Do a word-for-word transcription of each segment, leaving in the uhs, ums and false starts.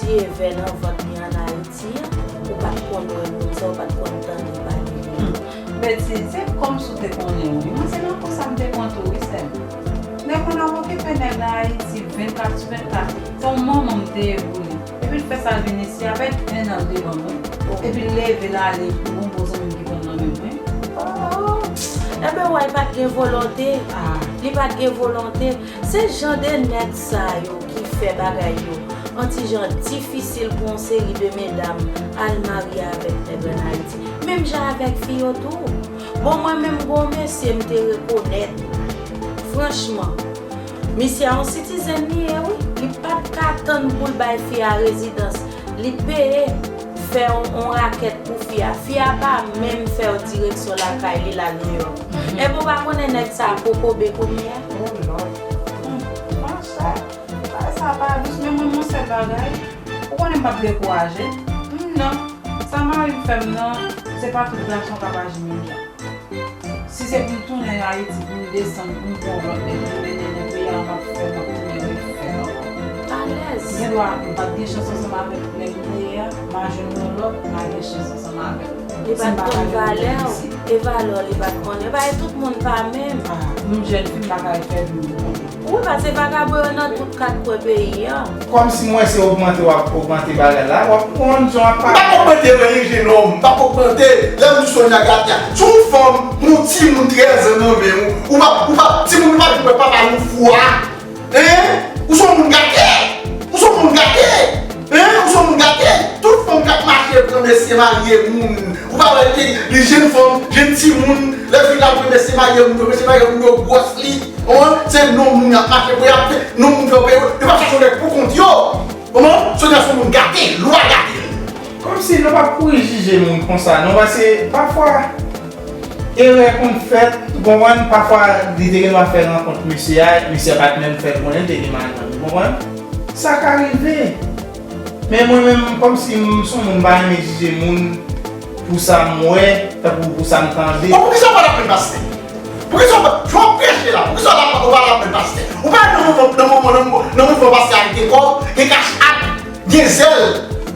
Evè nan vant li ann Ayiti an, ou pa t konn wè moun sa, ou pa t konn tande pale de li. Beti, se kòmsi w te konnen wi. Mwen se nan kou sa m te pran tou wi, sè m. Nèg mwen ap okipe nèg nan Ayiti vennkat sou vennkat. Se yon manman m te ye pou li. Epi l fè sa l vin isi avèk en an devan mwen. Epi l leve l ale pou yon bon zanmi m ki konn nan men mwen. Oh! Enben, w wè, li pa t gen volonte. Li pa t gen volonte. Se jan de nèg sa yo ki fè bagay yo yon ti jan difisil pou yon seri de medam al marye avèk nèg ann Ayiti. Menm jan avèk fi yo tou. Bon, mwen menm, gon mesye m te rekonèt. Franchman, misye a yon citizen li ye, wi. Li pa t ka tann pou l bay fi a rezidans. Li peye fè yon, yon rakèt pou fi a. Fi a pa menm fè yon direksyon lakay li la Nouyòk. Epi w pa konnen nèg sa a kokobe kounye a? Oh Lord. Hmm, mwen sa. Bagay sa pa dous, men mwen, yon sèl bagay. Ou konnen m p ap dekouraje. Hmm, non. Sa mari m fè m nan, se pa tout gason k ap aji menm jan. Si se pou m tounen Ayiti, pou m desann, pou m pran yon lòt nèg, pou m mennen nan peyi a, m ap fè, m ap tounen refè l ankò. Alèz. Gen dwa, m pa t gen chans ansanm avèk nèg m te ye a, m a jwenn yon lòt, m a gen chans ansanm avè l. Li pa t konn valè w, e valè w li pa t konnen. Bagay tout moun pa menm. Ah, m jèn fi, m pa ka fè dlo pou konnen. Wi, paske vagabon yo nan tout kat kwen peyi a. Kòmsi m wè se ogmante w ap ogmante bagay la, w ap konn jan w ap pale. M p ap ogmante anyen, jenòm, m p ap ogmante. Lè m di Sonya gate a, se yon fanm, yon timoun trèz an nan men w. Ou p ap, ou p ap, timoun ou pa vin wè papa nou fou a. Hein? Ou se yon moun gate. Ou se yon moun gate. Hein? Ou se yon moun gate. Tout fanm k ap mache pran mesye marye moun. Ou pa wè ke li jèn fanm, jèn timoun, lè vin la pou mesye marye moun yo, mesye marye moun yo gwòs li. Konprann? Se non moun y ap mache pou y ap fè, non moun fè yo peye, yo p ap chache yon nèg pou kont yo. Konprann? Sonya se yon moun gate, lwa gate l. Kòmsi nou p ap kouri jije moun konsa, non, paske pafwa, erè konn fèt, ou konprann, pafwa li te gen dwa fè rankont mesye a, mesye a pa t menm fè l konnen l te gen madanm, ou konprann? Sa ka rive. Men mwen menm, kòmsi m se yon moun m pa renmen jije moun pou sa m wè, tankou pou sa m tande. Bon, poukisa w pa t ap pran pastè? Poukisa w pa, jan w ap preche la, poukisa w pa, w pa t ap pran pastè? Ou pa nan mouvman, nan mouvman, nan mouvman, nan mouvman pastè a gen kòb, gen cash app, gen zèl.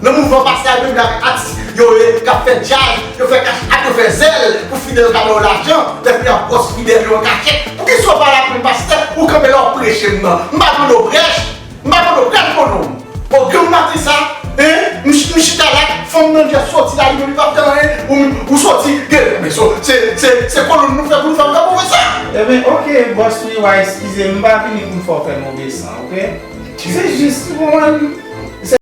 Nan mouvman pastè a, menm jan avèk atis yo ye, k ap fè djaz, yo fè cash app, yo fè zèl pou fidèl ka ba yo lajan, lè fini ap bwòs fidèl yo an kachèt. Poukisa w pa t ap pran pastè? Ou kanpe la w ap preche m nan. M pa tande w prèch. M pa tande w prèch, bonòm. Bon, granm maten sa, hein, m ch-, m chita la, fanm nan jis soti la, li menm li p ap fè anyen, ou menm, ou soti, gen, men so, se, se, se kolonn nou fè pou nou fè m fè move san. Ebyen, oke, bòs Wi, w a eskize m, m pa vini pou m fè w fè move san, oke? Se jis, ou konprann,